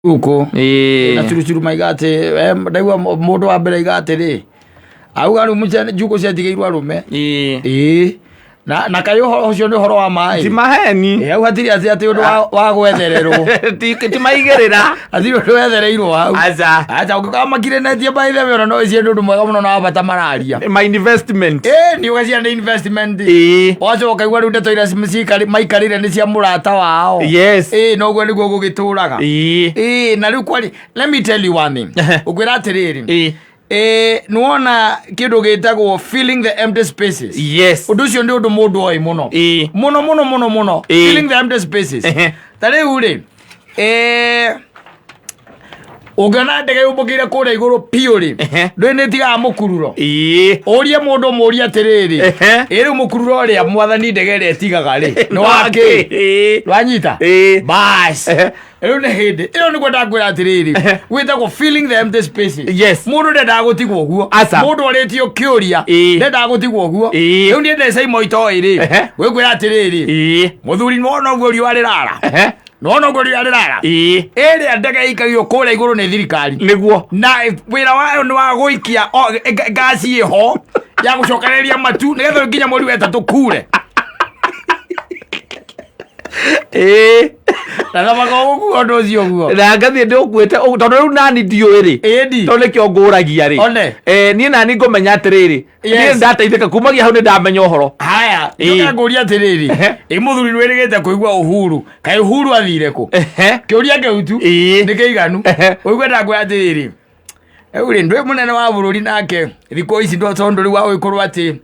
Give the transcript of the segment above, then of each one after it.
Gũkũ na Ĩĩ. curucuru maiga atĩ ndaigua mũndũ wa mbere aiga atĩrĩ, auga rĩu njukũ ciatigĩirwo arũme. Ĩĩ. Ĩĩ, na kaĩ ũhoro ũcio nĩ ũhoro wa maĩ? Ti maheni. Ĩ, hau hatirĩ atĩ atĩ ũndũ wa gwethererwo. Ti maigĩrĩra. Hatirĩ ũndũ wethereirwo hau. Aca. Aca, ũngĩkorwo makirenetie by the way, ona no ĩcie nĩ ũndũ mwega mũno na wa bata mararia. My investment. Ĩ, nĩ ũgacia nĩ investment. Ĩĩ. Wacoka ũkaigua rĩu ndeto iria maikarĩire nĩ cia mũrata wao. Yes. Ĩ, noguo nĩguo gũgĩtũraga. Ĩĩ. Ĩ, na rĩu kwari, let me tell you one thing. Ũkwĩra atĩrĩrĩ. Ĩĩ. Ĩ, nĩwona kĩndũ gĩtagwo filling the empty spaces. Yes. Ũndũ ũcio nĩ ũndũ mũndũ oĩ mũno. Ĩĩ. Mũno mũno mũno mũno. Ĩĩ. Filling the empty spaces. Ta rĩu rĩ, ũngĩona ndege yũmbũkĩire kũrĩa igũrũ piũ rĩ, ndũĩ nĩ ĩtigaga mũkururo. Ĩĩ. Ũrie mũndũ mũrie atĩrĩrĩ, Ehe. ĩ rĩu mũkururo ũrĩa mwathani ndege ĩrĩa ĩtigaga rĩ, nĩ wakĩ? Ĩĩ. Wanyita? Ĩĩ. Bas. Ehe. Rĩu nĩ hĩndĩ ĩyo nĩguo ndakwĩra atĩrĩrĩ, gwĩtagwo filling the empty spaces. Yes. Mũndũ ndendaga gũtigwo ũguo. Aca. Mũndũ orĩtio kĩũria, Ĩĩ. ndendaga gũtigwo ũguo. Ĩĩ. Rĩu niĩ ndeca imwe itoĩ rĩ, Ehe. gwĩkwĩra atĩrĩrĩ, Ĩĩ. mũthuri nĩwona ũguo riũa rĩrara, nĩwona ũguo riũa rĩrara, Ĩĩ. ĩrĩa ndege ĩikagio kũrĩa igũrũ nĩ thirikari. Nĩguo. Na wĩra wayo nĩ wa gũikia ngaci ĩho ya gũcokereria matu nĩgetha nginya mweri wa ĩtatũ kure. Ĩĩ. Na thamaka ũguo ũndũ ũcio ũguo. Na ngathiĩ ndĩũkuĩte ũguo, tondũ rĩu nani ndiũĩ rĩ. Ĩndi. Tondũ nĩkĩo ngũragia rĩ. One. Niĩ nani ngũmenya atĩrĩrĩ. Yes. Niĩ ndateithĩka kumagia hau nĩ ndamenya ũhoro. Haya, Ĩĩ. njoka ngũria atĩrĩrĩ, Ehe. ĩ mũthuri nĩwĩrĩgĩte kũigua Uhuru, kaĩ Uhuru athire kũ? Ehe. Kĩũria kĩu tu Ĩĩ. nĩ kĩiganu. Ehe. Ũigue ndakwĩra atĩrĩrĩ, rĩu rĩ, ndwĩ mũnene wa bũrũri nake thikũ ici tondũ rĩu agũgĩkorwo atĩ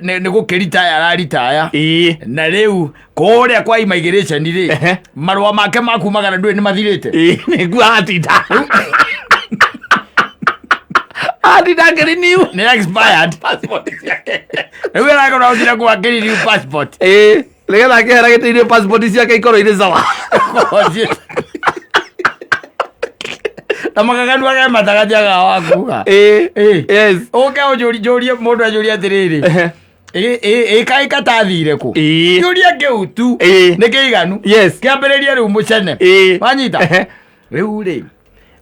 nĩ gũkĩritaya araritaya. Ĩĩ. Na rĩu kũrĩa kwa immigration rĩ, Ehe. marũa make ma kumagara ndũĩ nĩ mathirĩte. Ĩĩ, nĩguo atinda. Atinda akĩrenew. Nĩ expired. Passport ciake. Rĩu arakorwo athire kwa akĩrenew passport. Ĩĩ, nĩgetha akĩhera gĩtĩ-inĩ passport ciake ikorwo irĩ sawa. Na magaganua ge matagatiaga wa kuga. Ĩĩ. Ĩĩ. Yes. Ũke ũnjũrie njũrie mũndũ anjũrie atĩrĩrĩ. Ehe. Ĩ kaĩ katathire kũ? Ĩĩ. Kĩũria kĩu tu Ĩĩ. nĩ kĩiganu. Yes. Kĩambĩrĩrie rĩu mũcene. Ĩĩ. Wanyita? Ehe. Rĩu rĩ,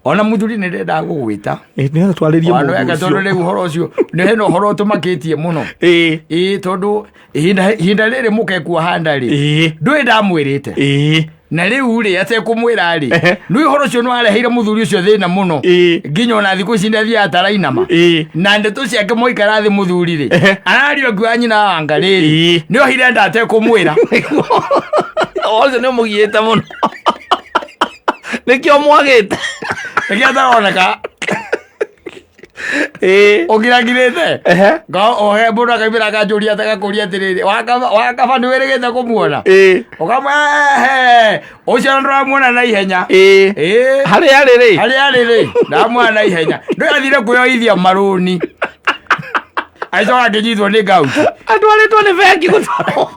ona mũthuri nĩ ndĩrenda gũgwĩta. Ĩĩ, nĩgetha twarĩrie Wandu mũndũ eka tondũ ũcio. rĩu ũhoro ũcio nĩ hena ũhoro ũtũmakĩtie mũno. Ĩĩ. Ĩĩ tondũ ihinda rĩrĩ mũkekuoha nda rĩ, Ĩĩ. ndũĩ ndamwĩrĩte. Ĩĩ. Na rĩu rĩ atekũmwĩra rĩ, Ehe. nĩ ũhoro ũcio nĩ wareheire mũthuri ũcio thĩna mũno. Ĩĩ. Nginya ona thikũ ici ndathiaga atarainama. Ĩĩ. Na ndeto ciake mwaikara thĩ mũthuri rĩ, Ehe. arario akiuga nyina wanga rĩrĩ, Ĩĩ. nĩ ohire nda atekũmwĩra. Ũcio nĩ ũmũgiĩte mũno. Nĩkĩo mwagĩte. Nĩkĩo ataroneka Ĩĩ. ũngirangirĩte. Ehe. Ohe mũndũ akaimĩra akanjũria agakũria atĩrĩrĩ, wakaba nĩ wĩrĩgĩte kũmuona? Ĩĩ. Ũkamwĩra ũcio ndũramuona na ihenya. Ĩĩ. Ĩĩ. Harĩa arĩ rĩ. Harĩa arĩ rĩ, ndamuona na ihenya. Ndũĩ athire kwĩyoithia marũni. Agĩcoka akĩnyitwo nĩ ngauti. Atwarĩtwo nĩ bengi gũtwarwo.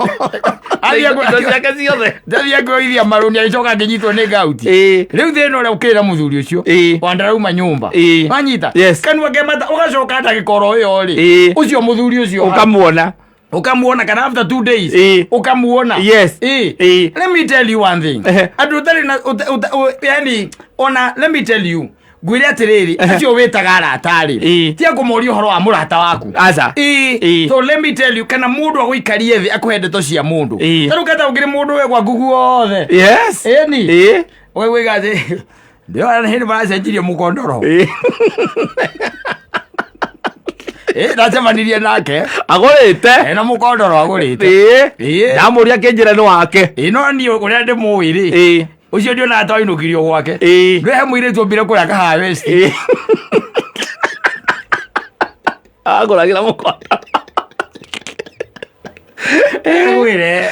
Athiĩ Indo ciake ciothe. Ndathiĩ kwĩyoithia marũni agĩcoka akĩnyitwo nĩ ngauti. Ĩĩ. Rĩu thĩna ũrĩa ũkĩrĩ na mũthuri ũcio Ĩĩ. wandarauma nyũmba. Ĩĩ. Wanyita? Yes. Kanua ke mata ũgacoka ndagĩka oro ĩyo rĩ. Ĩĩ. Ũcio mũthuri ũcio. Ũkamuona. Ũkamuona kana after 2 days. Ĩĩ. Ũkamuona. Yes. Ĩĩ. Ĩĩ. Let me tell you one thing. Ehe. Andũ ũtarĩ na yani ona let me tell you ngwĩre atĩrĩrĩ acio wĩtaga arata rĩ Ĩĩ. tia kũmoria ũhoro wa mũrata waku. Aca. Ĩĩ. Ĩĩ. So let me tell you kana mũndũ agũikarie thĩ akũhe ndeto cia mũndũ. Ĩĩ. Ta rĩu keta ũngĩrĩ mũndũ we gwaku guothe. Yes. Ĩni. Ĩĩ. Ũgwĩka atĩ ndĩrona hĩndĩ maracenjirie mũkondoro. Ĩĩ. Ĩĩ ndacemanirie nake. Agũrĩte. Ena mũkondoro agũrĩte. Ĩĩ. Ĩĩ. Ndamũria akĩnjĩra nĩ wake. Ĩĩ no niĩ ũrĩa ndĩmũĩ rĩ. Ĩĩ. Ũcio ndionaga ta wainũkirio gwake. Ĩĩ. Ndũĩ he mũirĩtu ombire kũrĩa Kahawa West. Ĩĩ. Agũragĩra mũkondoro. Ngwĩre.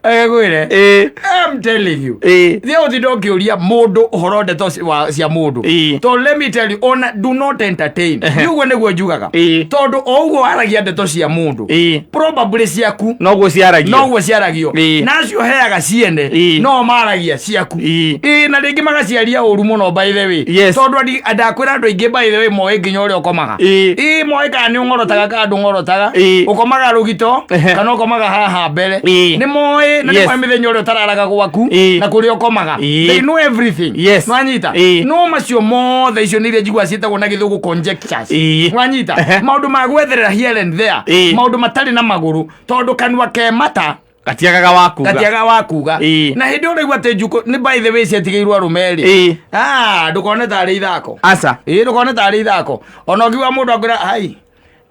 Ngwĩre. Ĩĩ. I'm telling you. Ĩĩ. Thiĩ ũtinde ũkĩũria mũndũ ũhoro ndeto cia mũndũ. Ĩĩ. So let me tell you, ona do not entertain. Nĩ ũguo nĩguo njugaga. Ĩĩ. Tondũ o ũguo waragia ndeto cia mũndũ. Ĩĩ. Probably ciaku. Noguo ciaragio. Noguo ciaragio. Ĩĩ. Na acio heaga ciene. Ĩĩ. No maragia ciaku. Ĩĩ. Ĩĩ na rĩngĩ magaciaria ũru mũno by the way. Yes. Tondũ ndakwĩra andũ aingĩ by the way moĩ nginya ũrĩa ũkomaga. Ĩĩ. Ĩĩ moĩ kana nĩ ũng'orotaga kana ndũng'orotaga. Ĩĩ. Ũkomaga rũgito Ehe. kana ũkomaga ũkomaga haha mbere. Ĩĩ. Nĩ moĩ na nĩ Yes. moĩ mĩthenya ũrĩa ũtararaga gwaku Ĩĩ. na kũrĩa ũkomaga. Ĩĩ. They know everything. Yes. Nwanyita? Ĩĩ. No macio mothe icio nĩ iria njiguaga ciĩtagwo na gĩthũngũ conjectures. Ĩĩ. Nwanyita? Ehe. Maũndũ ma gwetherera here and there. Ĩĩ. Maũndũ matarĩ na magũrũ tondũ kanua ke mata Gatiagaga wa kuga. Gatiaga wa kuga. Ĩĩ. Na hĩndĩ ũraigua atĩ njukũ nĩ by the way ciatigĩirwo arũme rĩ. Ĩĩ. Ah, ndũkone tarĩ ithako. Aca. Ĩĩ, ndũkone tarĩ ithako. Ona ũngiuga mũndũ akwĩra hai,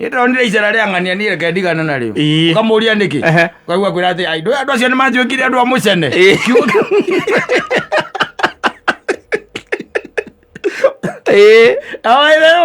nĩ ndĩronire icera rĩa ng'ania niĩ reke ndigane narĩo. Ĩĩ. Ũkamũria nĩkĩ? Ehe. Ũkaigua akwĩra atĩ ai, ndũĩ andũ acio nĩ manjwĩkire andũ a mũcene. Ĩĩ. Kiugo Ĩĩ.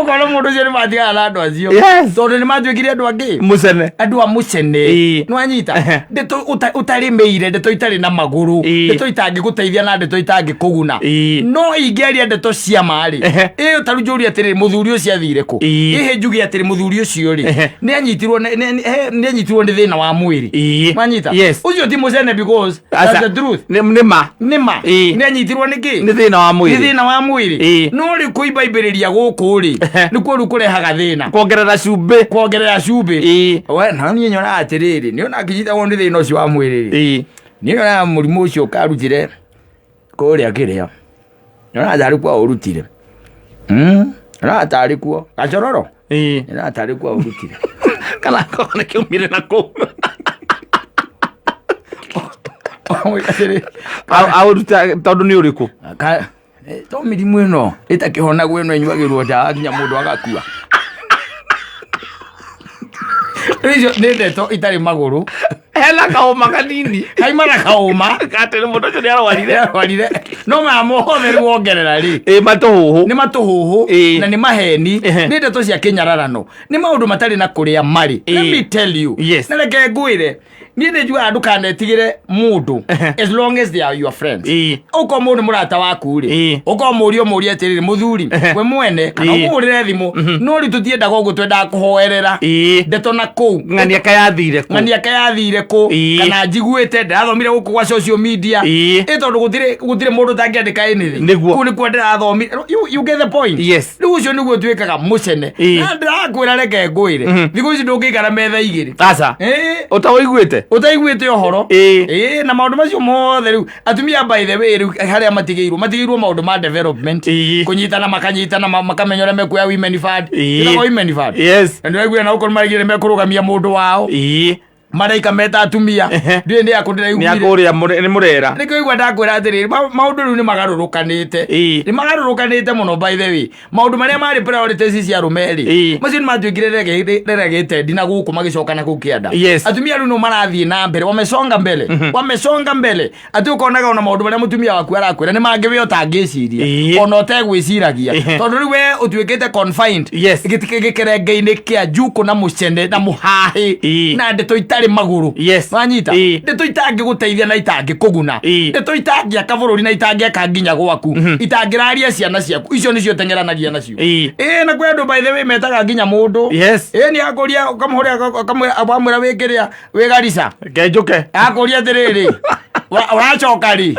Ũkona mũndũ ũcio nĩ matigana na andũ acio. Yes. Tondũ nĩ manjwĩkire andũ angĩ. Mũcene. Andũ a mũcene. Ĩĩ. Nĩwanyita? Ehe. Ndeto ũtarĩmĩire, ndeto itarĩ na magũrũ, Ĩĩ. ndeto itangĩgũteithia na ndeto itangĩkũguna. Ĩĩ. No ingĩaria ndeto cia ma rĩ, Ehe. ĩyo ta rĩu njũrie atĩrĩrĩ, mũthuri ũcio athire kũ? Ĩĩ. Ĩhĩ njuge atĩrĩ, mũthuri ũcio rĩ, Ehe. nĩanyitirwo nĩ thĩna wa mwĩrĩ. Ĩĩ. Wanyita? Yes. Ũcio ti mũcene because that's Aca. the truth. Nĩ ma. Nĩ ma. Ĩĩ. Nĩanyitirwo nĩ kĩ? Nĩ thĩna wa Nĩ mwĩrĩ. thĩna wa mwĩrĩ. Ĩĩ. No rĩu kũimbaimbĩrĩria gũkũ rĩ, Ehe. nĩkuo rĩu kũrehaga thĩna. Kuongerera cumbĩ. Kuongerera cumbĩ. Ĩĩ. We na niĩ nyonaga atĩrĩrĩ, nĩ ona akĩnyitagwo nĩ thĩna ũcio wa mwĩrĩ rĩ. Ĩĩ. Niĩ nyonaga mũrimũ ũcio ũkarutire kũrĩa kĩrĩa. Nyonaga tarĩ kuo aũrutire. Nyonaga tarĩ kuo. Gacororo. Ĩĩ. Nyonaga tarĩ kuo aũrutire. Kana korwo nĩ kĩaumire na kũu. Atĩrĩ, Aũruta tondũ nĩ ũrĩkũ? To mĩrimũ ĩno ĩtakĩhonagwo ĩno ĩnyuagĩrwo ndawa nginya mũndũ agakua. Rĩu icio nĩ ndeto itarĩ magũrũ. Hena kaũma kanini. Kaima na kaũma. Atĩ mũndũ ũcio nĩ arwarire. Arwarire. No maya mothe rĩu wongerera rĩ. Ĩ matũhũhũ. Nĩ matũhũhũ Ĩĩ. na nĩ maheni. Ehe. Nĩ ndeto cia kĩnyararano. Nĩ maũndũ matarĩ na kũrĩa marĩ. Let Ĩĩ. me tell you. Yes. Na reke ngwĩre. Niĩ nĩ njugaga ndũkanetigĩre mũndũ Ehe. as long as they are your friends. Ĩĩ. Ũkorwo mũndũ nĩ mũrata waku rĩ, Ĩĩ. ũkorwo mũrie ũmũrie atĩrĩrĩ, mũthuri, Ehe. we mwene, kana Ĩĩ. ũmũhũrĩre thimũ, no rĩu tũtiendaga ũguo twendaga kũhoerera Ĩĩ. ndeto na kũu. Ng'ania kayathire kũ? Ng'ania kayathire kũ, Ĩĩ. kana njiguĩte ndĩrathomire gũkũ gwa social media. Ĩĩ. Ĩ tondũ gũtirĩ mũndũ ũtangĩandĩka anything. Nĩguo. Kũu nĩkuo ndĩrathomire. You get the point? Yes. Rĩu ũcio nĩguo ũtuĩkaga mũcene. Ĩĩ. Na ndĩrakwĩra reke ngwĩre, thikũ ici ndũngĩikara metha igĩrĩ. Aca. Ĩĩ. Ũtaũiguĩte? Ũtaiguĩte ũhoro. Ĩĩ. Ĩĩ, na maũndũ macio mothe rĩu atumia by the way rĩu harĩa matigĩirwo maũndũ ma development. Ĩĩ. Kũnyitana makanyitana makamenya ũrĩa mekuoya women fund. Ĩĩ. Ĩtagwo women fund. Yes. Na ndĩraiguire na ũkorwo maraigire mekũrũgamia mũndũ wao. Ĩĩ. Maraika meta atumia. Ehe. Ndiũĩ nĩ akũ Nĩ ndĩraiguire. akũrĩa nĩ mũrera. Nĩkĩo igua ndakwĩra atĩrĩrĩ, maũndũ rĩu nĩ magarũrũkanĩte. Ĩĩ. Nĩ magarũrũkanĩte mũno by the way. Maũndũ marĩa marĩ priorities cia arũme rĩ, Ĩĩ. macio nĩ matuĩkire relegated na gũkũ magĩcoka na kũu kĩanda. Yes. Atumia rĩu no marathiĩ na mbere, wamesonga mbele. Wamesonga mbele. Atĩ ũkonaga ona maũndũ marĩa mũtumia waku arakwĩra nĩ mangĩ we ũtangĩciria. Ĩĩ. Ona ũtegwĩciragia. Ehe. Tondũ rĩu we ũtuĩkĩte confined. Yes. Gĩkerenge-inĩ kĩa njukũ na mũcene na mũhahĩ Ĩĩ. na ndeto itarĩ magũrũ. Yes. Wanyita? Ĩĩ. Ndeto itangĩgũteithia na itangĩkũguna. Ĩĩ. Ndeto itangĩaka bũrũri na itangĩaka nginya gwaku. Itangĩraria ciana ciaku. Icio nĩcio teng'eranagia nacio. Ĩĩ. Ĩĩ, na kwĩ andũ by the way metaga nginya mũndũ. Yes. Ĩĩ, nĩ akũria, ũkamũhũrĩra, ũkamwĩra, wamwĩra wĩ kĩrĩa, wĩ Garissa. Reke njũke. Akũria atĩrĩrĩ, ũracoka rĩ?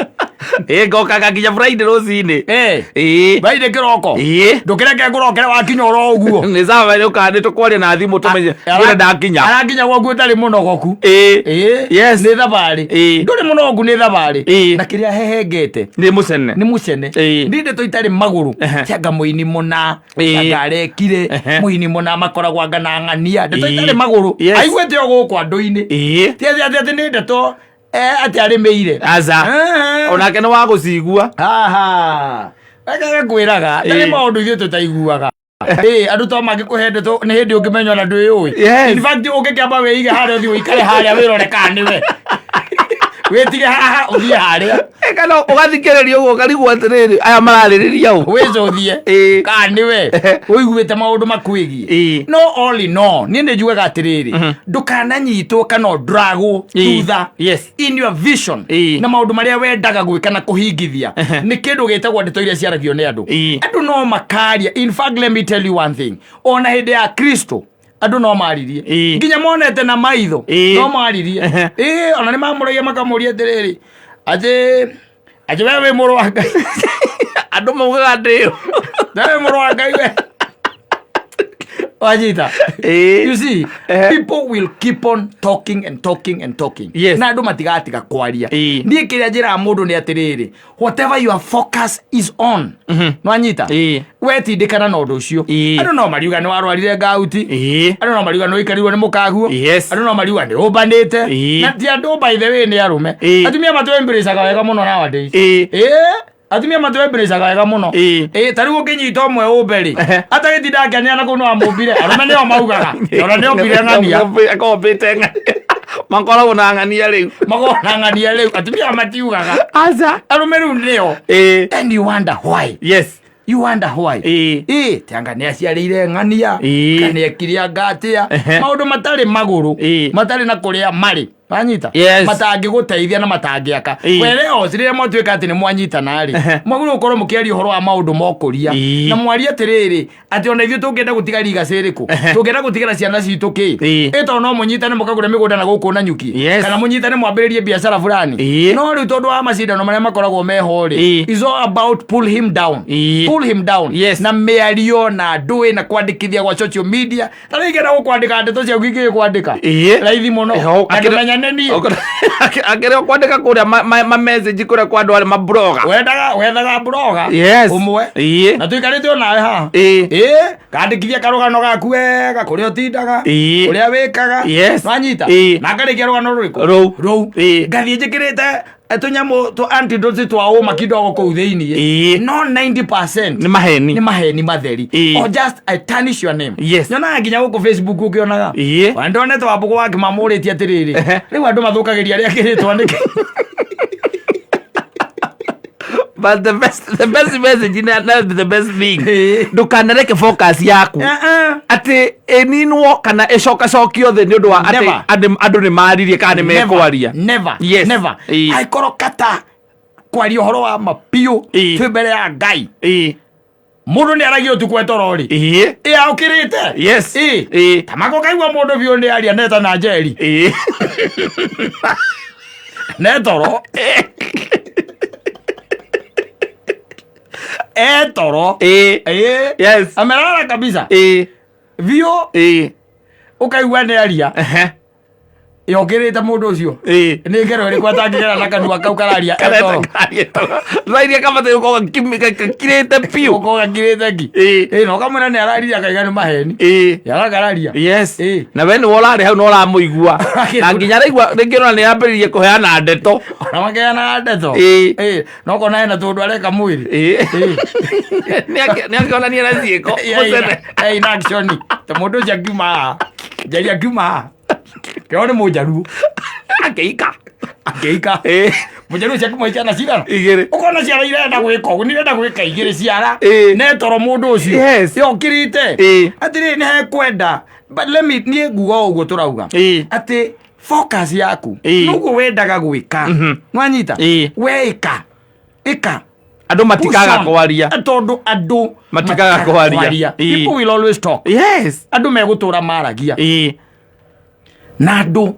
Ĩĩ, ngokaga nginya Friday rũcinĩ. Ĩĩ. Ĩĩ. Friday kĩroko. Ĩĩ. Ndũkĩreke ngũrokere wakinya oro ũguo. Nĩ sawa nĩ ũka nĩ tũkwaria na thimũ tũmenye kũrĩa ndakinya. Arakinya gwaku ũtarĩ mũnogoku. Ĩĩ. Ĩĩ. Yes. Nĩ thabarĩ. Ĩĩ. Ndũrĩ mũnogoku nĩ thabarĩ. Ĩĩ. Na kĩrĩa hehengete. Nĩ mũcene. Nĩ mũcene. Ĩĩ. Nĩ ndeto itarĩ magũrũ. Ehe. Cia anga mũini mũna. Ĩĩ. Anga arekire. Ehe. Mũini mũna makoragwo anga na ng'ania. Ndeto Ĩĩ. itarĩ magũrũ. Yes. Aiguĩte o gũkũ andũ-inĩ. Ĩĩ. Ti atĩ atĩ nĩ ndeto atĩ arĩmĩire. Aca. Ehe. Onake nĩ wa gũcigua. Haha. Reke ngwĩraga, ndarĩ Ĩĩ. maũndũ ithuĩ tũtaiguaga. Ĩĩ, andũ to mangĩkũhe ndeto nĩ hĩndĩ ũngĩmenya ona ndwĩyũĩ. Yes. In fact, ũngĩkĩamba wĩige harĩa ũthiĩ ũikare harĩa wĩrore kana nĩwe. Wĩtige haha ũthiĩ harĩa. Ĩ, kana ũgathikĩrĩria ũguo ũkarigwo atĩrĩrĩ aya mararĩrĩria ũ. Wĩcũthie. Ĩĩ. Kana nĩwe. Ũiguĩte maũndũ makwĩgiĩ. Ĩĩ. No all in all, niĩ nĩ njugaga atĩrĩrĩ, ndũkananyitwo kana ũndragwo Ĩĩ. thutha. Yes. In your vision. Ĩĩ. Na maũndũ marĩa wendaga gwĩka na kũhingithia. Nĩ kĩndũ gĩtagwo ndeto iria ciaragio nĩ andũ. Ĩĩ. Andũ no makaria. In fact, let me tell you one thing. Ona hĩndĩ ya Kristo, andũ no maririe. Ĩĩ. Nginya monete na maitho. Ĩĩ. No maririe. Ehe. Ĩĩ, ona nĩ mamũragia makamũria atĩrĩrĩ, atĩ we wĩ mũrũ wa Ngai. Andũ maugaga ndĩyo. We wĩ mũrũ wa Ngai we. Wanyita? Ĩĩ. You see, Ehe. people will keep on talking and talking and talking. Yes. Na andũ matigatiga kwaria. Ĩĩ. Niĩ kĩrĩa njĩraga mũndũ nĩ atĩrĩrĩ, whatever your focus is on. Nwanyita? Ĩĩ. We tindĩkana na ũndũ ũcio. Ĩĩ. Andũ no mariuga nĩ warwarire ngauti. Ĩĩ. Andũ no mariuga nĩ ũikarirwo nĩ mũkaguo. Yes. Andũ no mariuga nĩ ũmbanĩte. Ĩĩ. Na ti andũ by the way nĩ arũme. Ĩĩ. Atumia matũ-embraceaga wega mũno nowadays. Ĩĩ. Ĩĩ. Atumia matũ-embraceaga wega mũno. Ĩĩ. Ĩĩ, ta rĩu ũngĩnyita ũmwe ũmbe rĩ, Ehe. atagĩtinda akĩanĩra na kũu nĩ wamũmbire, arũme nĩo maugaga, ona nĩ ombire ng'ania. Akombĩte ng'ania. Makoragwo na ng'ania rĩu. Makoragwo na ng'ania rĩu, atumia matiugaga. Aca. Arũme rĩu nĩo. Ĩĩ. And you wonder why. Yes. You wonder why. Ĩĩ. Ĩĩ, ti anga nĩ aciarĩire ng'ania, Ĩĩ. kana nĩ ekire anga atĩa. Ehe. Maũndũ matarĩ magũrũ, Ĩĩ. matarĩ na kũrĩa marĩ. Wanyita? Yes. Matangĩgũteithia na matangĩaka. Ĩĩ. Whereas rĩrĩa mwatuĩka atĩ nĩ mwanyitana rĩ, Ehe. mwagĩrĩirwo gũkorwo mũkĩaria ũhoro wa maũndũ ma ũkũria. Ĩĩ. Na mwarie atĩrĩrĩ, atĩ ona ithuĩ tũngĩenda gũtiga legacy ĩrĩkũ? Ehe. Tũngĩenda gũtigĩra ciana citũ kĩ? Ĩĩ. Ĩ tondũ no mũnyitane mũkagũre mĩgũnda na gũkũ Nanyuki. Yes. Kana mũnyitane mwambĩrĩrie biacara fulani. Ĩĩ. No rĩu tondũ wa macindano marĩa makoragwo meho rĩ, Ĩĩ. is all about pull him down. Ĩĩ. Pull him down. Yes. Na mĩario na ndũĩ na kwandĩkithia gwa social media. Ta rĩu ingĩenda gũkwandĩka ndeto ciaku ingĩgĩ kwandĩka. Ĩĩ. Raithi mũno. Eho, Na ndũmenyane niĩ. Akĩrĩ o kwandĩka kũrĩa ma message kũrĩa kwa andũ arĩa mabloga. Wendaga wethaga blogger. Yes. Ũmwe. Ĩĩ. Na tũikarĩte o nawe haha. Ĩĩ. Ĩĩ, kandĩkithia karũgano gaku wega kũrĩa ũtindaga. Ĩĩ. Ũrĩa wĩkaga. Yes. Wanyita? Ĩĩ. Na ngarĩkia rũgano rũrĩkũ? Rũu. Rũu. Ĩĩ. Ngathiĩ njĩkĩrĩte tũnyamũ tũ antidotes twa ũma kidogo kũu thĩiniĩ. Ĩĩ. No 90% Nĩ maheni. nĩ maheni matheri. Ĩĩ. Or just I tarnish your name. Yes. Nyonaga nginya gũkũ Facebook ũkĩonaga. Ĩĩ. Wa ndonete Wambũgũ wa Kĩmamũ ũrĩtie atĩrĩrĩ. Ehe. Rĩu andũ mathũkagĩria arĩa angĩ rĩtwa nĩkĩ? But the best message na the best thing. Ĩĩ. Ndũkanareke focus yaku. Uh-uh. Atĩ ĩninwo kana ĩcokacokio thĩ nĩ ũndũ wa atĩ Never. andũ nĩ maririe kana nĩ mekwaria. Never. Yes. Never. Ĩĩ. Angĩkorwo kata kwaria ũhoro wa ma biũ Ĩĩ. twĩ mbere ya Ngai. Ĩĩ. Mũndũ nĩ aragia ũtukũ e toro rĩ. Ĩĩ. Ĩ aũkĩrĩte. Yes. Ĩĩ. Ĩĩ. Tamako kaigua mũndũ biũ nĩ aria neta na njeri. Ĩĩ. Ne toro. E toro. Ĩĩ. Ĩĩ. Yes. Amelala kabisa. Ĩĩ. Biũ Ĩĩ. ũkaigua nĩ aria. Ehe. Yokĩrĩte mũndũ ũcio. Ĩĩ. Nĩ ngero ĩrĩkũ atangĩgera na kanua kau kararia e toro. Rairia kamate gũkorwo gakirĩte biũ. Gũkorwo gakirĩte ngi. Ĩĩ. Ĩĩ na ũkamwĩra nĩ araririe akaiga nĩ maheni. Ĩĩ. Yagakararia. Yes. Ĩĩ. Na we nĩwe ũrarĩ hau na ũramũigua. Na nginya araigua rĩngĩ ona nĩ ambĩrĩirie kũheana ndeto. Ona makeanaga ndeto. Ĩĩ. Ĩĩ. Na ũkona hena tũndũ areka mwĩrĩ. Ĩĩ. Ĩĩ. Nĩ akĩonania na ciĩko. Mũcene. Ĩĩ in action. Ta mũndũ ũcio akiuma haha. Njeri akiuma haha. Kĩo nĩ mũnjaruo. Akĩika. Akĩika. Ĩĩ. Mũnjaruo ũcio akiuma ciana cigana? Igĩrĩ. Ũkona ciara irenda gwĩka ũguo, nĩ irenda gwĩka igĩrĩ ciara. Ĩĩ. Ne toro mũndũ ũcio. Yes. Yokĩrĩte. Ĩĩ. Atĩrĩrĩ nĩ hekwenda. But let me niĩ nguga o ũguo tũrauga. Ĩĩ. Atĩ focus yaku. Ĩĩ. Noguo wendaga gwĩka. Nwanyita? Ĩĩ. We ĩka. Ĩka. Andũ matikaga Push on. kwaria. Tondũ andũ Matikaga kwaria. Ĩĩ. People will always talk. Yes. Andũ megũtũra maragia. Ĩĩ. Na andũ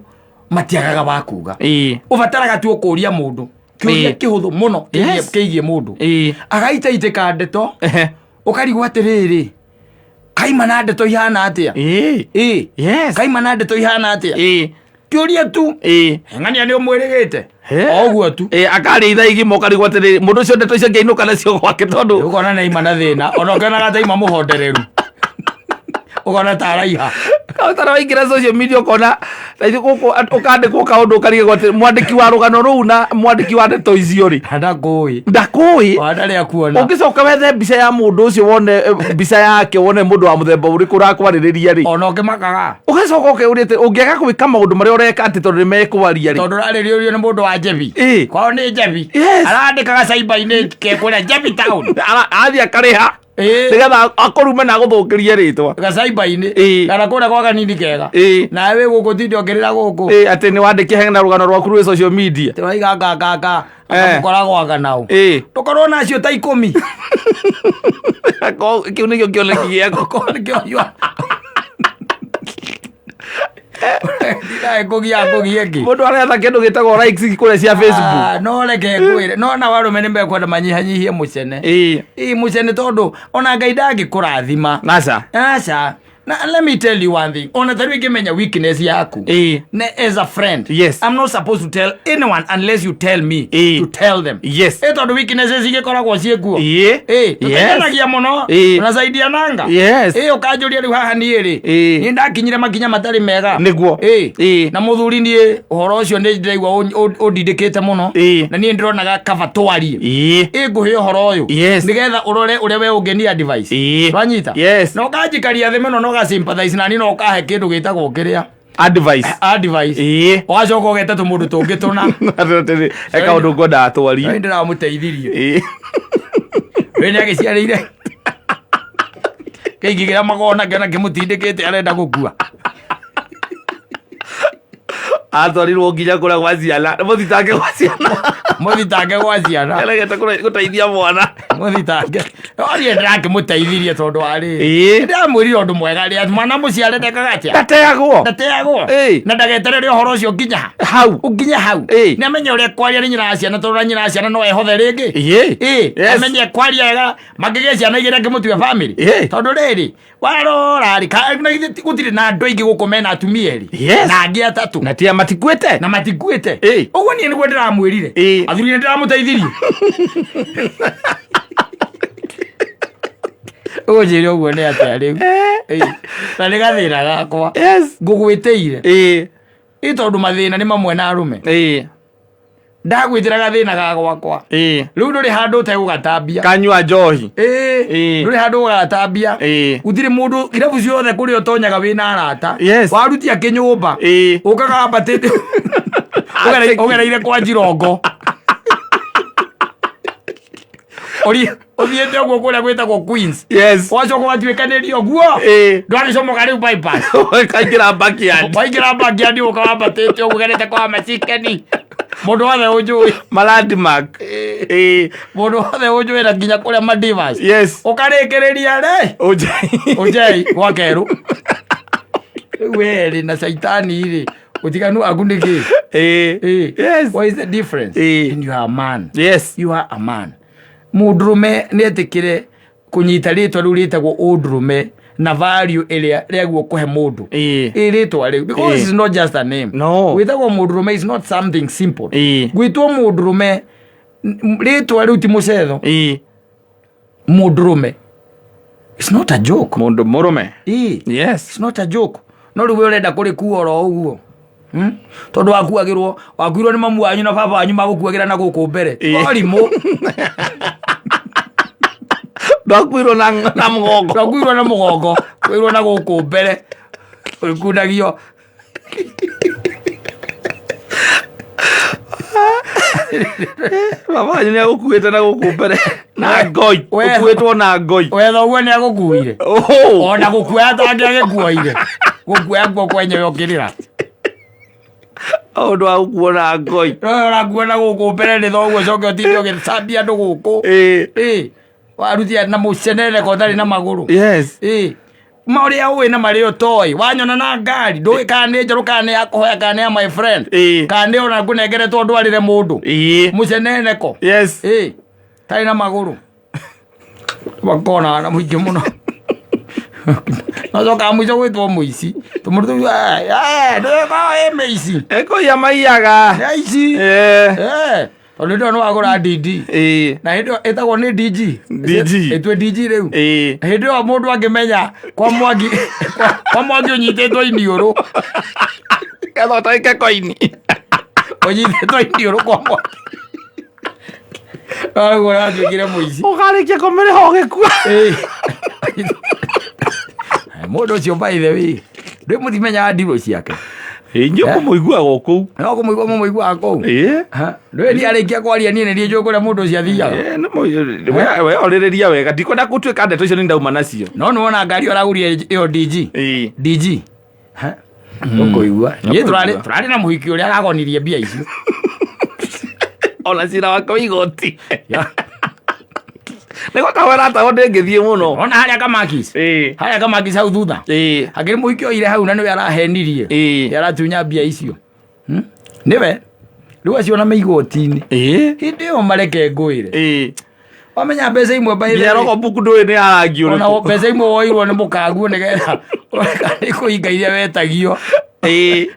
matiagaga wa kuga. Ĩĩ. Ũbataraga tu ũkũria mũndũ. Kĩũria Ĩĩ. kĩhũthũ mũno kĩgiĩ Yes. kĩgiĩ mũndũ. Ĩĩ. Agaitaitĩka ndeto. Ehe. Ũkarigwo atĩrĩrĩ. Kaima na ndeto ihana atĩa? Ĩĩ. Ĩĩ. Yes. Kaima na ndeto ihana atĩa? Ĩĩ. Kĩũria tu. Ĩĩ. Ng'ania nĩ ũmwĩrĩgĩte. He. O ũguo tu. Ĩĩ akarĩa ithaa igima ũkarigwo atĩrĩrĩ mũndũ ũcio ndeto icio angĩainũka nacio gwake tondũ Ũkona nĩ aima na thĩna. Ona ũkĩonaga ta aima mũhondereru. Ũkona ta araiha. tara waingĩra social media ũkona raithi gũkũ ũkandĩkwo kaũndũ ũkarigwo atĩ mwandĩki wa rũgano rũu na mwandĩki wa ndeto icio rĩ Ndakũĩ. ndakũĩ. Ona ndarĩ akuona. Ũngĩcoka wethe mbica ya mũndũ ũcio wone mbica yake wone mũndũ wa mũthemba ũrĩkũ ũrakwarĩrĩria rĩ. Ona ũkĩmakaga. Ũgacoka ũkeuria atĩ ũngĩaga gwĩka maũndũ marĩa ũreka atĩ tondũ nĩ mekwaria rĩ. Tondũ ũrarĩrĩrio nĩ mũndũ wa Njebi. Ĩĩ. Kwao nĩ Njebi. Yes. Arandĩkaga cyber-inĩ ke kũrĩa Njebi town. Athiĩ akarĩha Ĩĩ. nĩgetha akũrume na agũthũkĩrie rĩtwa. Gacaiba-inĩ. Ĩĩ. Kana kũrĩa gwa kanini kega. Ĩĩ. Nawe wĩ gũkũ tinde ũkĩrĩra gũkũ. Ĩĩ, atĩ nĩ wandĩkia hena rũgano rwaku rwĩ social media. Tũraiga nganganga. Eh. Akamũkoragwo anga nao. Ĩĩ. Ndũkorwo nacio ta ikũmi. Kĩu nĩkĩo kĩoneki gĩaku. Okorwo nĩkĩo yua. Ndiraĩ kũgia ngũgie ngĩ. Mũndũ aretha kĩndũ gĩtagwo likes kũrĩa cia Facebook. Ah, no reke ngwĩre no na arũme nĩ mekwenda manyihanyihie mũcene. Ĩĩ. Ĩĩ mũcene tondũ ona Ngai ndangĩkũrathima. Aca. Aca. Na let me tell you one thing, ona ta rĩu ingĩmenya weakness yaku ne as a friend, I'm not supposed to tell anyone unless you tell me to tell them. Ĩ tondũ weaknesses igĩkoragwo ciĩkuo. Ĩ tũteithanagia mũno, tunasaidiananga. Ĩ ũkanjũria rĩu haha niĩ rĩ, niĩ ndakinyire makinya matarĩ mega. Ĩ na mũthuri, niĩ ũhoro ũcio nĩ ndĩraigua ũndindĩkĩte mũno, na niĩ ndĩronaga kaba twarie. Ĩ ngũhe ũhoro ũyũ nĩgetha ũrore ũrĩa we ũngĩni advice. Twanyita? Yes. Na ũkanjikaria thĩ mũno na ũgasympathize nani na ũkahe kĩndũ gĩtagwo kĩrĩa Advice. Advice. Ũgacoka ũgeta tũmũndũ tũngĩ tũna. Atĩrĩ, he kaũndũ ngwendaga twarie. Nĩ ndĩramũteithirie. We nĩ agĩciarĩire kĩingĩ kĩrĩa magona kĩona kĩmũtindĩkĩte arenda gũkua. Atwarirwo nginya kũrĩa gwa ciana, mũthitange gwa ciana. Mũthitange gwa ciana. Aregete gũteithia mwana. Mũthitange niĩ ndĩrakĩmũteithirie tondũ warĩ ndĩramwĩrire ũndũ mwega rĩ, atĩ mwana mũciare ndekaga atĩa? Ndateagwo. Ndateagwo. Na ndageterere ũhoro ũcio nginya ha? Hau. Ũnginye hau. Nĩ amenye ũrĩa kwaria nĩ nyina wa ciana, tondũ nyina wa ciana no ehothe rĩngĩ. Amenye kwaria wega, mangĩgĩa ciana igĩrĩ angĩmũtue family. Tondũ rĩrĩ warora rĩ, na githĩ gũtirĩ na andũ aingĩ gũkũ mena atumia erĩ na angĩ atatũ? Na tia matikuĩte. Na matikuĩte. Ũguo niĩ nĩguo ndĩramwĩrire. Athuri, nĩ ndĩramũteithirie. Ũgũnjĩre ũguo nĩ atĩa rĩu? Ĩ, na nĩ gathĩna gakwa ngũgwĩtĩire. Ĩ tondũ mathĩna nĩ mamwe na arũme. Ndagwĩtĩra gathĩna ga gwakwa. Rĩu ndũrĩ handũ ũtegũgatambia. Kanyua njohi. Ndũrĩ handũ ũgatambia. Gũtirĩ mũndũ, irabu ciothe kũrĩa ũtonyaga wĩna arata. Warutia kĩnyũmba, ũkaga wambatĩte ũgereire kwa njirongo. Ũthiĩte ũguo kũrĩa gwĩtagwo Queens. Wacoka ũgatuĩkanĩria ũguo. Ndwagĩcomoka rĩu bypass. Kaingĩra backyard. Waingĩra backyard, ũka wambatĩte ũguo ũgerete kwa macikeni. Mũndũ wothe ũnjũĩ. Malandmark. Mũndũ wothe ũnjũĩ na nginya kũrĩa Madivas. Ũkarĩkĩrĩria rĩ? Ũnjei. Ũnjei gwa kerũ. Rĩu werĩ na caitani rĩ, ũtiganu waku nĩ kĩ? What is the difference? And you are a man. You are a man. Mũndũrũme nĩ etĩkĩre kũnyita rĩtwa rĩu rĩtagwo ũndũrũme na value ĩrĩa rĩaguo kũhe mũndũ. Ĩ rĩtwa rĩu, because it's not just a name. No. Gwĩtagwo mũndũrũme is not something simple. Gwĩtwo mũndũrũme, rĩtwa rĩu ti mũcetho. Mũndũrũme, it's not a joke. Mũndũ mũrũme. It's not a joke. No rĩu we ũrenda kũrĩkua oro ũguo. Tondũ wakuagĩrwo, wakuirwo nĩ mamu wanyu na baba wanyu, magũkuagĩra na gũkũ mbere. Warimũ. Ndwakuirwo na mũgongo. Ndwakuirwo na mũgongo, kwirwo na gũkũ mbere ũkundagio. Baba wanyu nĩ agũkuĩte na gũkũ mbere na ngoi. Ũkuĩtwo na ngoi. We thoguo nĩ agũkuire. Oho. Ona gũkuoya tangĩ agĩkuoire, gũkuoya kuo kwenyewe ũkĩrĩra. Ũndũ wa gũkuo na ngoi. No ũrakuo na gũkũ mbere nĩ thoguo, ũcoke ũtinde ũgĩcambia andũ gũkũ. Ĩ warutia na mũcenere ko ũtarĩ na magũrũ. Marĩa ũĩ na marĩa ũtoĩ, wanyona na ngari ndũĩ kana nĩ njerũ, kana nĩ ya kũhoya, kana nĩ ya my friend, kana nĩ ona ngũnengeretwo ndwarĩre mũndũ. Mũceneneko. Tarĩ na magũrũ makona na mũingĩ mũno, nocokaga mũico gwĩtwo mũici tũmũndũ tũu ndũĩkorwo ĩ mĩici. Ekũiya maiyaga. Nĩ aici. Tondũ hĩndĩ ĩyo nĩ wagũra DD. Na hĩndĩ ĩyo ĩtagwo nĩ DG. DG. Ĩtue DG rĩu. Hĩndĩ ĩyo mũndũ angĩmenya kwa Mwangi, kwa Mwangi ũnyitĩtwo iniũrũ. Ketha ũtarĩke koini. Ũnyitĩtwo iniũrũ kwa Mwangi, ũguo ũratuĩkire mũici. Ũkarĩkia kũmĩrĩha ũgĩkua. Mũndũ ũcio, by the way, ndwĩ mũtimenyaga ndirũ ciake. Inyuĩ kũmũiguaga o kũu. No kũmũigua mũmũiguaga kũu. Ndwĩ niĩ arĩkia kwaria, niĩ nĩ niĩ njũĩ kũrĩa mũndũ ũcio athiaga. We orĩrĩria wega, ndikwenda gũtuĩka ndeto icio nĩ ndauma nacio. No nĩ wona ngari ũragũrire ĩyo DG. DG. Ũkũigua niĩ tũrarĩ na mũhiki ũrĩa aragonirie mbia icio. Ona cira wake wa igoti nĩ gwakahwera ndĩngĩthiĩ mũno. Ona harĩa Kamakis, harĩa Kamakis hau thutha, hakĩrĩ mũhiki oire hau na nĩwe arahenirie. Nĩ aratunya mbia icio. Nĩwe rĩu acio na mĩigoti-inĩ hĩndĩ ĩyo mareke ngwĩre. Wamenya mbeca imwe by the Nginya way, rogobuku ndũĩ nĩ ya rangi ona ũrĩkũ. mbeca imwe woirwo nĩ mũkaguo nĩgetha nĩ kũhinga iria wetagio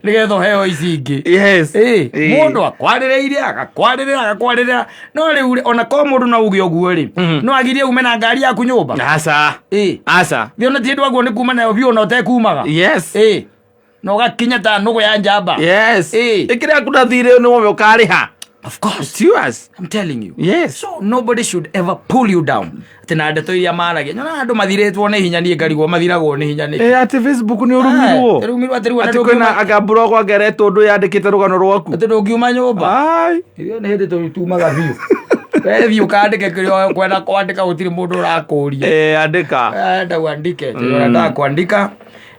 nĩgetha ũheo ici ingĩ. Ĩ, mũndũ akwarĩrĩire, agakwarĩrĩra, agakwarĩrĩra, no rĩu rĩ, ona korwo mũndũ no uge ũguo rĩ, no agirie ume na ngari yaku nyũmba? Aca. Ĩ. Aca. Thĩ ona ti andũ aguo nĩ kuma nayo biũ ona ũtekumaga. Ĩ, na ũgakinya ta nũgũ ya njamba. Ĩ. Ĩkĩrĩa yaku na thirĩ nĩ wowe ũkarĩha. Of course. It's yours. I'm telling you. So nobody should ever pull you down. Atĩ na ndeto iria maragia. Nyonaga andũ mathirĩtwo nĩ hinya, niĩ ngarigwo mathiragwo nĩ hinya nĩkĩ. Ĩ, atĩ Facebook nĩ ũrumirwo. Rũmirwo atĩ rĩu ona Atĩ kwĩna anga blog angeretwo ũndũ yandĩkĩte rũgano rwaku. Atĩ ndũngiuma nyũmba. Ai. Ithuĩ nĩ hĩndĩ tumaga biũ. We thiĩ ũkandĩke kĩrĩa ũkwenda kwandĩka, gũtirĩ mũndũ ũrakũria. Eh, andĩka. Enda uandike. Unataka kuandika.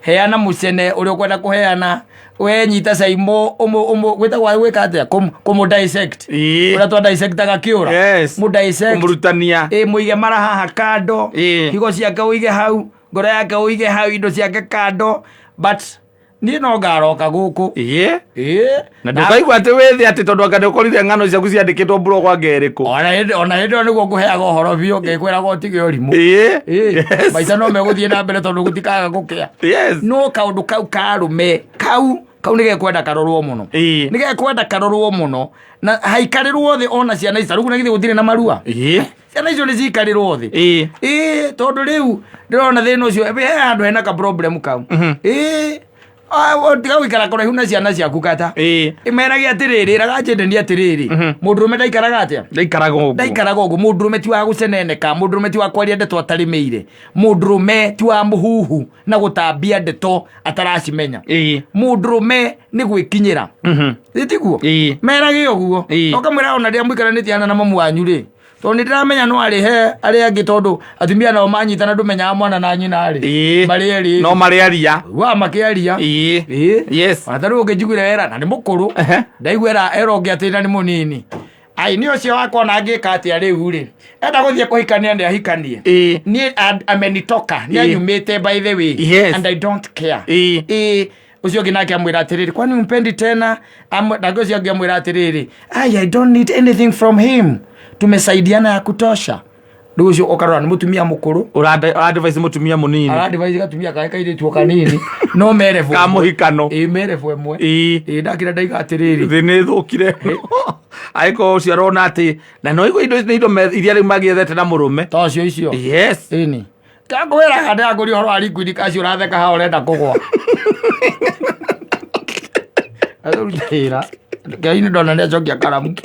Heana mũcene ũrĩa ũkwenda kũheana. We nyita caimo ũmũ ũmũ gwĩtagwo gwĩka atĩa? Kũmũ dissect. Ũrĩa twa dissectaga kĩũra. Mũ dissect. Kũmũrutania. Ĩ, mũige mara haha kando. Higo ciake ũige hau, ngoro yake ũige hau, indo ciake kando, but niĩ no ngaroka gũkũ. Ĩ. Na ndũkaigua atĩ wĩthĩ atĩ tondũ anga nĩũkorire ng'ano ciaku ciandĩkĩtwo blog anga ĩrĩkũ. Ona hĩndĩ ĩyo nĩguo ngũheaga ũhoro biũ, ngĩkwĩraga ũtige ũrimũ. Ĩ, maica no megũthiĩ na mbere tondũ gũtikaga gũkĩa. No kaũndũ kau karũme kau kau nĩ gekwenda karorwo mũno. Nĩ gekwenda karorwo mũno na haikarĩrwo thĩ ona ciana ici tarĩu na githĩ gũtirĩ na marua. Ciana icio nĩ cikarĩrwo thĩ. Ĩ, tondũ rĩu ndĩrona thĩna ũcio he handũ hena ka problem kau. Ĩ, tiga gũikara kũraihu na ciana ciaku kata. Ĩmerage atĩrĩrĩ, ĩraga njendeni atĩrĩrĩ, mũndũrũme ndaikaraga atĩa? Ndaikaraga ũguo. Ndaikaraga ũguo. Mũndũrũme ti wa gũceneneka, mũndũrũme ti wa kwaria ndeto atarĩmĩire, mũndũrũme ti wa mũhuhu na gũtambia ndeto ataracimenya. Mũndũrũme nĩ gwĩkinyĩra. Ĩ tiguo? Merage ũguo. Ũkamwĩra ona rĩrĩa mũikaranĩtie hana na mamu wanyu rĩ, tondũ nĩ ndĩramenya no arĩhe arĩa angĩ, tondũ atumia nao manyitana ndũmenyaga mwana na nyina rĩ. Marĩ erĩ. No marĩaria. Wa makĩaria. Ĩ. Ona ta rĩu ũngĩnjiguire wera na nĩ mũkũrũ. Ndaigua era ũngĩ atĩ na nĩ mũnini. Ai, nĩ ũcio wakwa ona angĩka atĩa rĩu rĩ, enda gũthiĩ kũhikania nĩ ahikanie. Niĩ amenitoka nĩ anyumĩte, by the way. And I don't care. Ĩ, ũcio ũngĩ nake amwĩra atĩrĩrĩ, kwani umpendi tena? Nake ũcio ũngĩ amwĩra atĩrĩrĩ, ai, I don't need anything from him, tumesaidiana ya kutosha. Rĩu ũcio ũkarora nĩ mũtumia mũkũrũ. Ũradivise mũtumia mũnini. Aradivise gatumia kake kairĩtu o kanini no merebu. Ka mũhikano. Ĩ, merebu ĩmwe. Ĩ, ndakĩra ndaiga atĩrĩrĩ, thĩ nĩ thũkire angĩkorwo ũcio arona atĩ na no igua indo nĩ indo iria rĩu magĩethete na mũrũme. Tocio icio. Ĩni kakwĩraga ndĩrakũria ũhoro wa liquid kacio, ũratheka haha ũrenda kũgwa. Aruta wĩra Ngai nĩ ndona nĩ acokia karamu.